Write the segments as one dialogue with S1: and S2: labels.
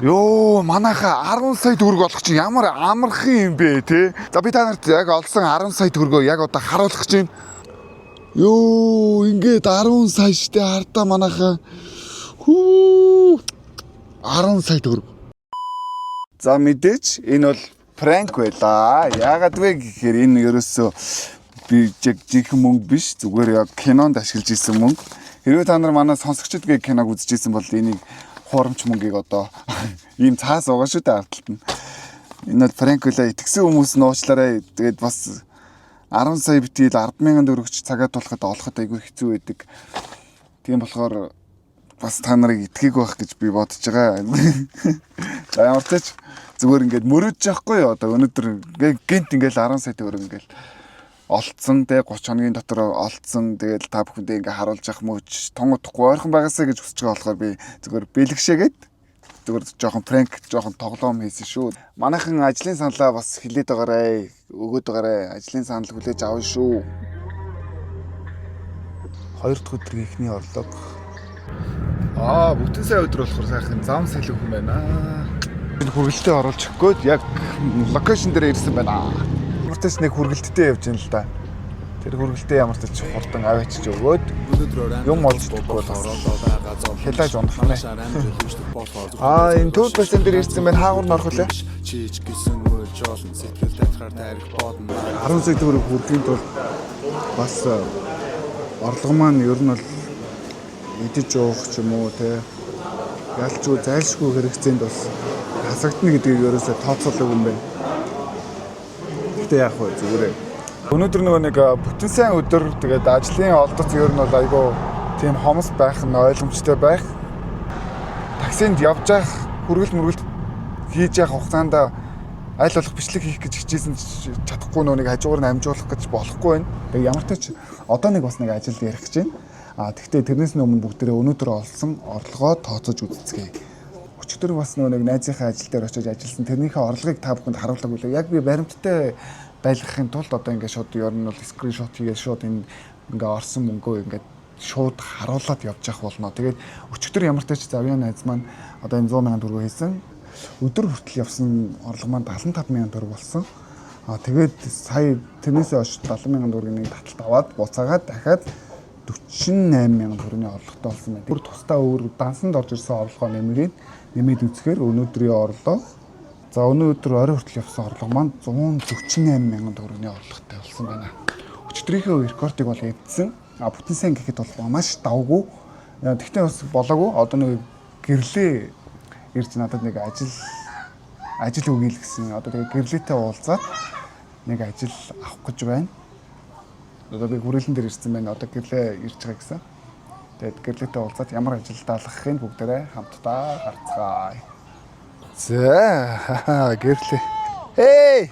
S1: Йоо, манайха 10 сая төгрөг олох чинь ямар амархан юм бэ, те? За, би та нарт яг олсон 10 сая төгрөгөө яг одоо харуулах чинь. Йоо, ингээд 10 сая штэ, хардаа манайха. Хүү. 10 сая төгрөг. За, мэдээж энэ бол prank байлаа. Яагаад вэ гэхээр энэ ерөөсөө би жинхэнэ мөнгө биш. Зүгээр яг кинонд ашиглаж исэн мөнгө. Хэрвээ та нар манай "Сонсогчд" гэх киног үзчихсэн бол энийг хуурамч мөнгийг одоо ийм цаас байгаа шүү дээ ардталт нь. Энэ бол prank байлаа. Итгэсэн хүмүүс нь уучлаарай. Тэгээд бас 10 сая битгийл 10,000 төгрөгч цагаа тулахад олоход айгүй хэцүү байдаг. Тийм болохоор бас та нарыг итгээгүй байх гэж би бодож байгаа. За, ямар ч ч зүгээр ингээд мөрөөдж яахгүй юу? Одоо өнөөдөр гинт ингээд 10 сая төгрөг ингээд олцсон те, 30 хоногийн дотор олцсон. Тэгэл та бүхэндээ ингээ харуулж явах мөч тун удахгүй ойрхон байгаасаа гэж хүсэж байгаа болохоор би зүгээр бэлгшээгээд зүгээр жоохон prank, жоохон тоглоом хийсэн шүү. Манайхан ажлын саналаа бас хилээд байгаарэ, өгөөд байгаарэ. Ажлын санал хүлээж авна шүү. Хоёр дахь өдрийн эхний орлого. Аа, бүтэн сайн өдөр болохоор сайхан зам салхи хүн байна. Энэ хүргэлтээ оруулж өгөх гээд яг location дээр ирсэн байна. Ямар ч нэг хүргэлттэй явж байна л да. Тэр хүргэлтээ ямар ч ч хурдан аваачиж өгөөд юм олж идэхгүй бас хялааж унах нэ. Аа, энэ төв басан дээр ирсэн байна. Хаагур нь орох үлээ.
S2: Чийч гисэн үйл жолон сэтгэл татхаар тарих бодно.
S1: 10 сая төгрөг хүрэхийн тулд бас орлого маань ер нь бол идэж уух ч юм уу те, ялчгүй зайлшгүй хэрэгцээнд бас хасагдана гэдгийг ерөөсөө тооцоолоогүй юм байна. Гэтэ яах вэ, зүгээрээ. Өнөөдөр нөгөө нэг бүтэн сайн өдөр, тэгээд ажлын олдоц ер нь бол айгүй тийм хомс байх нь ойлгомжтой байх. Таксинд явж явах, хүргэлт мөргөлт хийж явах хугацаанд аль болох бичлэг хийх гэж хичээсэн ч чадахгүй, нөө нэг хажуугаар нь амжуулах гэж болохгүй байна. Тэгээ ямар ч тач одоо нэг бас нэг ажил ярих гэж байна. А тэгвэл тэрнээс нь өмнө бүгдээрээ өнөөдөр олсон орлогоо тооцож үзцгээе. Өчигдөр бас нөө нэг найзынхаа ажил дээр очиж ажилласан тэрнийхээ орлогыг та бүхэнд харуулаагүй лээ. Яг би баримттай байлгахын тулд одоо ингээд шууд ер нь бол screenshot хийгээд шууд энэ ингээ орсон мөнгөө ингээд шууд харуулад явж явах болно. Тэгээд өчигдөр ямар ч тач завьяа найз маань одоо энэ 100 сая төгрөг хийсэн. Өдөр хүртэл явсан орлого маань 75 сая төгрөг болсон. А тэгээд сая тэрнээсээ хойш 70 сая төгрөгийн нэг таталт аваад буцаагаад дахиад 48 сая төгрөгийн орлоготой болсон байна. Бүр тусдаа өөр дансанд орж ирсэн орлогоо нэмээд нэмээд үзэхээр өнөөдрийн орлого, за, өнөөдөр орой хүртэл явсан орлого маань 148 сая төгрөгийн орлоготой болсон байна. Өчигдрийнхөө рекордыг бол эвдсэн. А бүтэн сайн гэхэд бол маш давгүй. Тэгтээ бас болоогүй. Одоо нэг гэрлээ ирж надад нэг ажил өгье л гэсэн. Одоо тэгээ гэрлээтэй уулзаад нэг ажил авах гэж байна. Одоо би хүрээлэн дээр ирсэн байна. Одоо гэрлээ ирж байгаа гэсэн. Тэгээд гэрлээтэй уулзаад ямар ажил даалгахыг бүгдээрээ хамтдаа харцгаая. За, гэрлээ. Hey!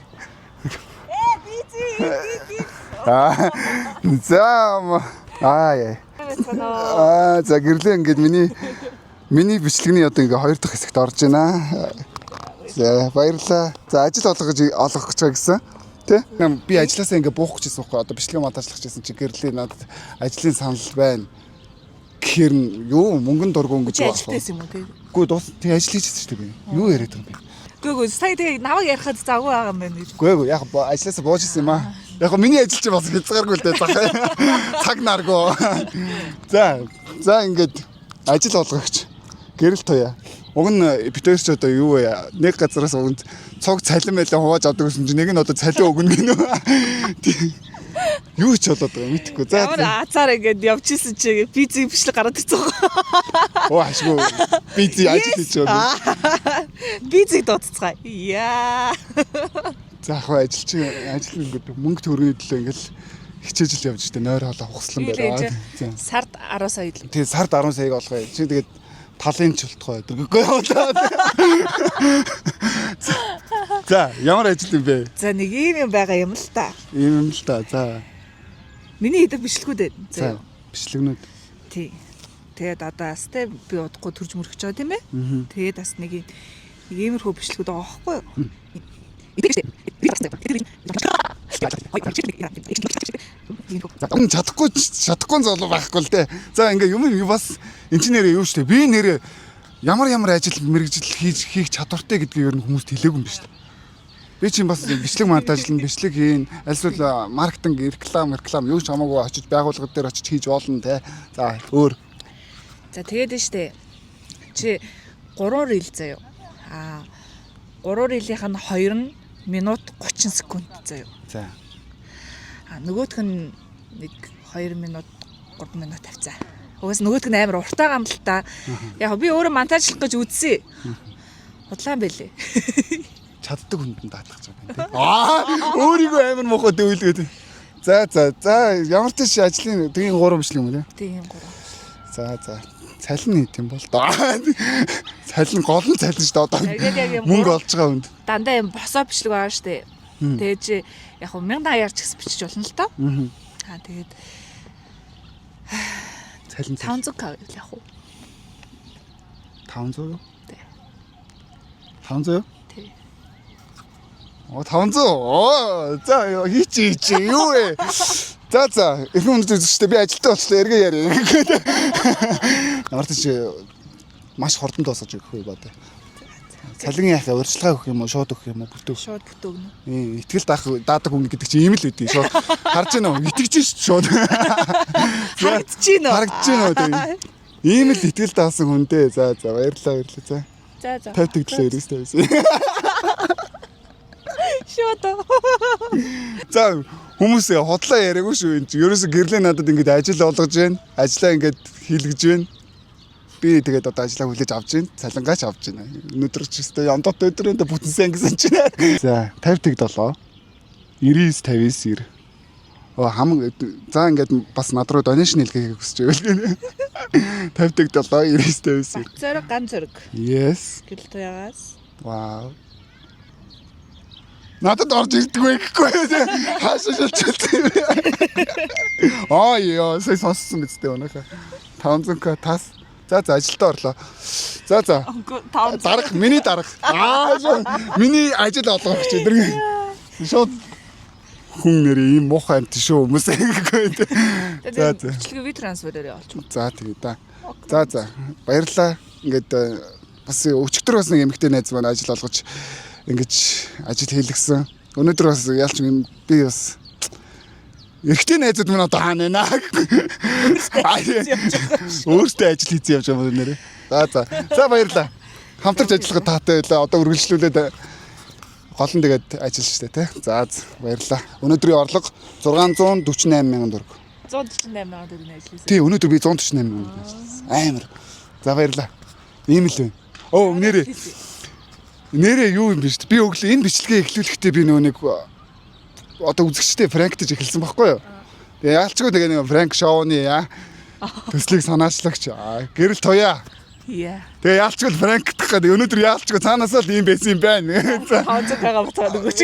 S3: Э, busy.
S1: Аа, за, аа яа. Аа, за, гэрлээ ингээд миний бичлэгний одоо ингээ хоёр дахь хэсэгт орж байна. За, баярлалаа. За, ажил олгох гэж байгаа гэсэн. Тэ? Би ажилласаа ингээ буух гэжсэн байхгүй. Одоо бичлэгээ монтажлах гэжсэн чи гэрлээ надад ажлын санал байна. Гэхэр нь юу мөнгөн дургуун гэж
S3: Чи
S1: байна.
S3: ажилтайсэн юм уу те?
S1: Үгүй, дуус тий, ажил хийжсэн шүү дээ би. Юу яриад байгаа юм бэ?
S3: Үгүй, сая тэгээ намайг ярихад завгүй байгаа юм байна гэж.
S1: Үгүй, яг ажилласаа бууж исэн юм аа. Яг гоо миний ажил чи бас хязгааргүй л дээ, зах. Цаг наргүй. За, ингээд ажил олгогч гэрэл туяа. Уг нь бид хоёр ч одоо юу вэ? Нэг газараас уг нь цуг цалин байлаа хувааж авдаг гэсэн чинь нэг нь одоо цалин өгнө гинэ. Тийм. Юу ч болоод байгаа юм мэдэхгүй. За.
S3: Ямар азар ингээд явж исэн чи busy бичлэг гараад ирсэн байгаа.
S1: Оо, ашгүй. Busy ажил хийж байгаа.
S3: Busy дуудцгаая. Яа.
S1: За, яг хөө ажил чи ажил ингээд мөнгө төгрөгийн төлөө ингээд хичээж л явж штэ, нойр хоолой ухслан бариад. За.
S3: Сард 10 сая л.
S1: Тэгээ сард 10 саяг олгоё. Чи тэгээд талын чултгой гэдэг. За, ямар ажил юм бэ?
S3: За, нэг ийм юм байгаа юм л та.
S1: Ийм юм л та. За.
S3: Миний хийдэг бичлэгүүд байна.
S1: За, бичлэгнүүд.
S3: Тий. Тэгээд одоо бас те, би удахгүй төрж мөрөх гэж байгаа, тийм ээ. Тэгээд бас нэг иймэрхүү бичлэгүүд байгаа байхгүй юу?
S1: Энэ чадахгүй чадахгүй золоо байхгүй л дээ. За, ингээ юм юм бас эн чинь нэрээ юу штэ. Би нэрээ Ямар ямар ажил мэргэжил хийх чадвартай гэдгийг ер нь хүмүүст хэлээгүй юм биш үү? Би чинь бас бичлэг монтажлан, бичлэг хийн, альсвал маркетинг, реклам юу ч хамаагүй очиж байгууллага дээр очиж хийж болно те. За өөр.
S3: За тэгээд нь штэ. Чи 3 reel заяо. Аа 3 reel ийнх нь 2 нь минут 30 секунд заяо.
S1: За.
S3: А нөгөөх нь нэг 2 минут 3 минут тавьцаа. Угаас нөгөөх нь амар уртаа гам л та. Яг би өөрөө монтажлах гэж үзсэн. Худлаа юм бэлээ.
S1: Чаддаг хүнд нь даатгах гэж байгаа юм те. Аа өөрийгөө амар муухай дэвлгээд. За за за ямар ч тийш ажлын тгийн 3 бичлэг юм уу те?
S3: Тийм 3.
S1: За за. Цалин нийт юм бол доо. Цалин гол нь цалин шүү дээ одоо.
S3: Тэгээд яг юм
S1: Мөнгө олж байгаа хүнд.
S3: Дандаа юм босоо бичлэг байгаа штэ. Тэгээд чи яг хөө 1080-аар ч гэсэн бичиж болно л доо. Аа тэгээд
S1: Цалин
S3: 500к гэвэл яг уу.
S1: 500 юу?
S3: Тий.
S1: 500 юу?
S3: Тий.
S1: Оо 500. Оо за хийчи хийчи юу вэ? За за эрхэм хүндэт үзэгчдээ би ажилтаа болчлоо эргээ яриа. Ямар ч тийш маш хурдан дуусгаж өгөх үү бод. Цалин яах вэ? Урьдчилгаа өгөх юм уу? Шууд өгөх юм уу? Бүтээ өгөх.
S3: Шууд бүтээ өгнө.
S1: Итгэл даах даадаг хүн гэдэг чинь ийм л үгүй шууд. Харж гэнэ үү? Итгэж шин шууд.
S3: Харагдаж гин үү?
S1: Харагдаж гин үү? Тийм. Ийм л итгэл даасан хүн дээ. За за баярлалаа баярлалаа. За.
S3: За за.
S1: 50 тэглээ 99 59.
S3: Шууд.
S1: За хүмүүс худлаа яриаггүй шүү энэ чинь. Ерөөсө гэрлээ надад ингэж ажил олгож байна. Ажлаа ингэж хийлгэж байна. Би тэгээд одоо ажлаа хүлээж авч байна. Цалингаач авч байна. Өнөөдөр ч өстой ёндот өдөр энэ бүтэн сайн гэсэн чинь. За 50 тэг 7 99 59 90. Оо хам за ингээд бас над руу donation хэлгэхийг хүсэж байвал. 50 тэг 7 99 59 90.
S3: Зориг ган зориг.
S1: Yes.
S3: Гэрэл туягаас.
S1: Вау. Надад орж ирдэг вэ гэхгүй хаашаа шилжүүлсэн юм бэ? Аа ёо, сая сонссон биз дээ өнөөхөө. 500к тас. За за ажилдаа орлоо. За за.
S3: 500.
S1: Дарга, миний дарга. Аа миний ажил олгогч өдрийн. Шууд хүн нэрээ ийм муухай амт шүү хүмүүс гэхгүй. За за.
S3: Бичлэгээ ви трансферээр явуулчих.
S1: За тэгээ да. За за. Баярлалаа. Ингээд бас өчигдөр бас нэг эмэгтэй найз маань ажил олгож ингэж ажил хийлгсэн. Өнөөдөр бас ялч юм би бас эрэгтэй найзууд минь одоо хаана байна? Өөртөө ажил хийсэн явж байгаа юм нэрээ. За за. За баярлалаа. Хамтарч ажиллах таатай байлаа. Одоо үргэлжлүүлээд гол нь тэгээд ажил шүү дээ, тэ. За за баярлалаа. Өнөөдрийн орлого 648 мянган төгрөг.
S3: 148 мянган төгрөгийн ажил хийсэн.
S1: Тий, өнөөдөр би 148 мянган төгрөг ажилласан. Амар. За баярлалаа. Ийм л байна. Оо нэрээ. Нэрээ юу юм бэ шүү дээ. Би өглөө энэ бичлэгээ эхлүүлэхдээ би нөгөө нэг одоо үзэгчтэй пранктж эхэлсэн байхгүй юу? Тэгээ яалчгүй тэгээ нэг пранк шоуны яа төслийг санаачлагч гэрэл туяа.
S3: Яа.
S1: Тэгээ яалчгүй пранктах гэдэг. Өнөөдөр яалчгүй цаанаасаа л ийм байсан юм байна. За
S3: 500-гаа буцаад өгөөч.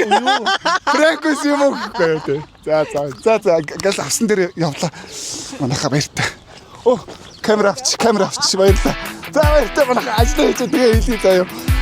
S1: пранк байсан юм уу гэхгүй юу те. За за за за гал авсан дээр явлаа. Манайха баяртай. Оо камера авч баярлалаа. За баяртай манайха ажиллаа хийж тэгээ хэлье заяа.